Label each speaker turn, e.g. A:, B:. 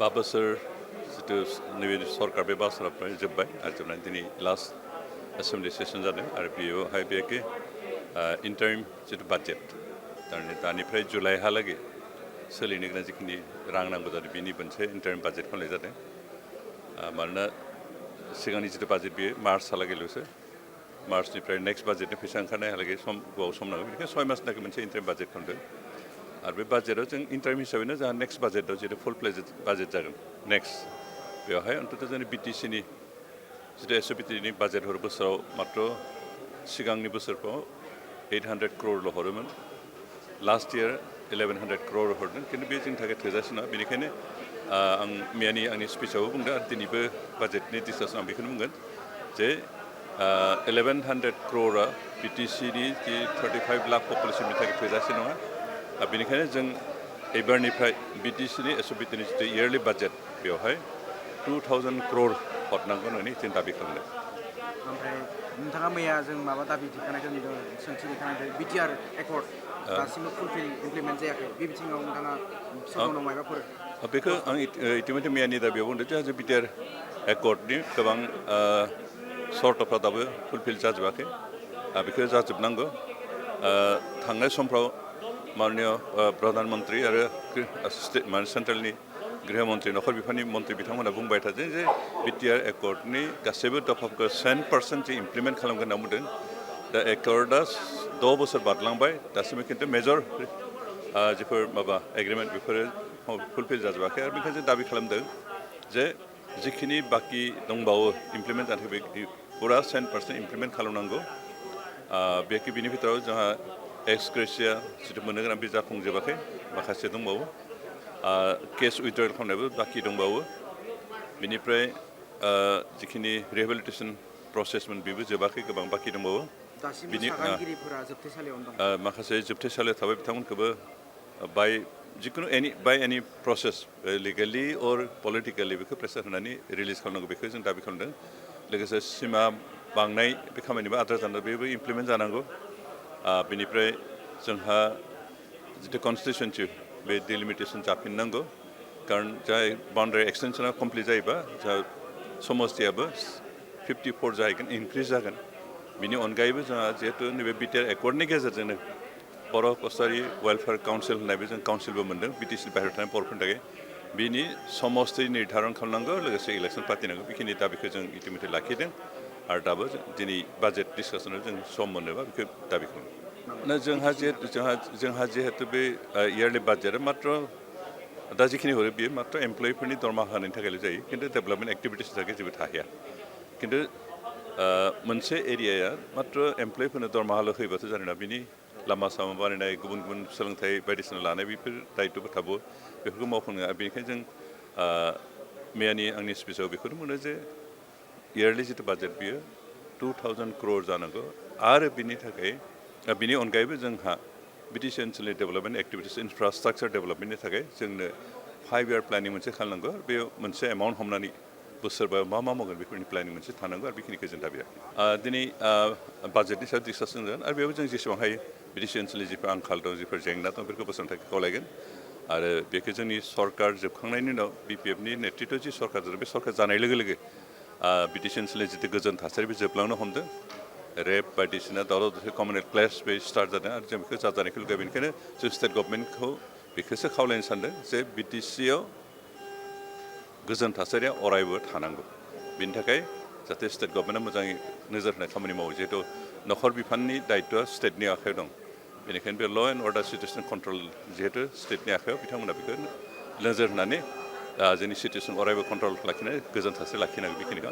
A: 5 बोसोर जितु नैबे सरकार बे बोसोरनिफ्राय जोब्बाय आरो जोबनानै दिनै लास्ट एसेम्बलि सेसन जादों आरो बेयावहाय बेखि इन्टारिम जितु बाजेट थारमाने दानिफ्राय जुलाइहालागै सोलिनो गोनां जिखिनि रां नांगौ जादों बेनि मोनसे इन्टारिम बाजेट खालामनाय जादों मानोना सिगांनि जितु बाजेट बेयो मार्चहालागैल'सो मार्चनिफ्राय नेक्स्ट बाजेटनि फैसा ओंखारनायहालागै गोबाव सम नांगौ बेनिखायनो 6 मासनि थाखाय मोनसे इन्टारिम बाजेट खालामदों आरो बे बाजेटआव जों इन्टारिम हिसाबैनो जोंहा नेक्स्ट बाजेटआव जितु फुल प्लेजेड बाजेट जागोन नेक्स्ट बेवहाय अन्तत जोंनि बिटिसिनि जितु एसअपिटिनि बाजेट हरो बोसोराव मात्र सिगांनि बोसोरफ्राव 800 crore हरोमोन लास्ट इयार 1100 crore हरदों खिन्थु बे जोंनि थाखाय थोजासे नङा बेनिखायनो आं मैयानि आंनि स्पिचावबो बुंदों आरो दिनैबो बाजेटनि डिसकासन आं बेखौनो बुंगोन जे 1100 crore बिटिसिनि जि 35 लाख पपुलेसननि थाखाय थोजासे नङा बेनिखायनो जों एबारनिफ्राय बिटिसिनि एसअपिटिनि जितु इयारलि बाजेट बेवहाय 2000 crore हरनांगौ होननानै जों दाबि खालामदों।
B: ओमफ्राय नोंथाङा मैया जों माबा दाबि दिखांनायखौ नुदों सोंथि दिखांनायखौ बिटिआर एकर्ड दासिमबो फुलफिल इमप्लिमेन्ट जायाखै बे बिथिङाव नोंथाङा सोरनाव माबाफोर
A: बेखौ आं इतिमध्य मैयानि दाबियाव बुंदों जे बिटिआर एकर्डनि गोबां सर्तफ्रा दाबो फुलफिल जाजोबाखै बेखौ जाजोबनांगौ थांनाय समफ्राव माननीय प्रधान मन्त्रि आरो सेन्ट्रेलनि गृहमन्त्रि नखर बिफाननि मन्त्रि बिथांमोना बुंबाय थादों जे बिटिआर एकर्डनि गासैबो दफाखौ 100% जे इमप्लिमेन्ट खालामगोन होनना बुंदों दा एकर्डआ 6 बोसोर बारलांबाय दासिमबो खिन्थु मेजर जिफोर माबा एग्रिमेन्ट बेफोरो फुलफिल जाजोबाखै आरो बेनिखायनो जों दाबि खालामदों जे जिखिनि बाखि दंबावो इमप्लिमेन्ट जानो बे फुरा 100% इमप्लिमेन्ट खालामनांगौ बेखि बिनि भितराव जोंहा एक्स ग्रेसिया जितु मोननो गोनां बे जाफुंजोबाखै माखासे दंबावो केस उइथड्रल खालामनायबो बाखि दंबावो बेनिफ्राय जिखिनि रिहेबिलिटेसन प्रसेसमोन बेबो जोबाखै गोबां बाखि दंबावो बिनि माखासे जोबथेसालियाव थाबाय बिथांमोनखौबो जिखुनु एनि प्रसेस लिगेलि अर पलिटिकेलि बेखौ प्रेसार होनानै रिलिज खालामनांगौ बेखौ जों दाबि खालामदों लोगोसे सिमा बांनाय बे खामानिबो आद्रा जानाय बेबो इमप्लिमेन्ट जानांगौ बेनिफ्राय जोंहा जितु कनस्टिटुवेन्सि बे डिलिमिटेसन जाफिननांगौ कारण जाय बाउन्डारि एक्सटेनसना कमप्लिट जायोबा जोंहा समस्तियाबो 54 जाहैगोन इनक्रिज जागोन बिनि अनगायैबो जोंहा जिहेतु नैबे बिटिआर एकर्डनि गेजेरजोंनो बर' कसारि वेलफेयार काउन्सिल होननायबो जों काउन्सिलबो मोन्दों बिटिसि बाहेरायाव थानाय बर'फोरनि थाखाय बिनि समस्ति निर्धारन खालामनांगौ लोगोसे इलेक्सन फाथिनांगौ बेखिनि दाबिखौ जों इतिमध्य लाखिदों आरो दाबो दिनै बाजेट डिसकासनाव जों सम मोनोबा बेखौ दाबि खालामो जोंहा जिहेतु बे इयारलि बाजेटआ मात्र दा जिखिनि हरो बेयो मात्र एमप्लयिफोरनि दरमाहा होनायनि थाखायल' जायो खिन्थु डेभेलपमेन्ट एक्टिभिटिसनि थाखाय जेबो थाहैया खिन्थु मोनसे एरियाया मात्र एमप्लयिफोरनो दरमाहाल' होयोबाथ' जानाय नङा बिनि लामा सामा बानायनाय गुबुन गुबुन सोलोंथाइ बायदिसिना लानाय बेफोर दायित्वबो थाबावो बेफोरखौ मावफुङो बेनिखायनो जों मैयानि आंनि स्पिचाव बेखौनो बुंदों जे इयारलि जितु बाजेट बियो 2000 crore जानांगौ आरो बिनि अनगायैबो जोंहा बिटिसि ओनसोलनि डेभेलपमेन्ट एक्टिभिटिस इनफ्रास्ट्राक्चार डेभेलपमेन्टनि थाखाय जोंनो 5 year प्लेनिं मोनसे खालामनांगौ बेयाव मोनसे एमाउन्ट हमनानै बोसोरबा मा मावगोन बेफोरनि प्लेनिं मोनसे थानांगौ आरो बेखिनिखौ जों दाबि दिनै बाजेटनि सायाव डिसकासन जागोन आरो बेयाव जों जेसेबां हायो बिटिसि ओनसोलनि जिफोर आंखाल दं जिफोर जेंना दं बेफोरखौ बोस्रांनो थाखाय खावलायगोन आरो बेखौ जोंनि सरकार जोबखांनायनि उनाव बिपिएफनि नेतृत्व जि सरकार जादों बे सरकार जानाय लोगो लोगो बिटिसि ओनसोलनि जितु गोजोन थासारि बे जोबलांनो हमदों रेप बायदिसिना दावराव दावसि कमिउनेल क्लेश बे स्टार्ट जादों आरो जों बेखौ जाजानायखौ लुगैयो बेनिखायनो जों स्टेट गभर्नमेन्टखौ बेखौसो खावलायनो सानदों जे बिटिसिआव गोजोन थासारिया अरायबो थानांगौ बेनि थाखाय जाहाथे स्टेट गभर्नमेन्टआ मोजाङै नोजोर होनाय खामानि मावो जिहेतु नखर बिफाननि दायित्वआ स्टेटनि आखायाव दं बेनिखायनो बे ल' एन्ड अर्डार सिटुएसन कन्ट्रल जिहेतु स्टेटनि आखायाव बिथांमोना बेखौ नोजोर होनानै जोंनि सिटुएसन अरायबो कन्ट्रल लाखिनानै गोजोन थासारि लाखिनांगौ बेखिनिखौ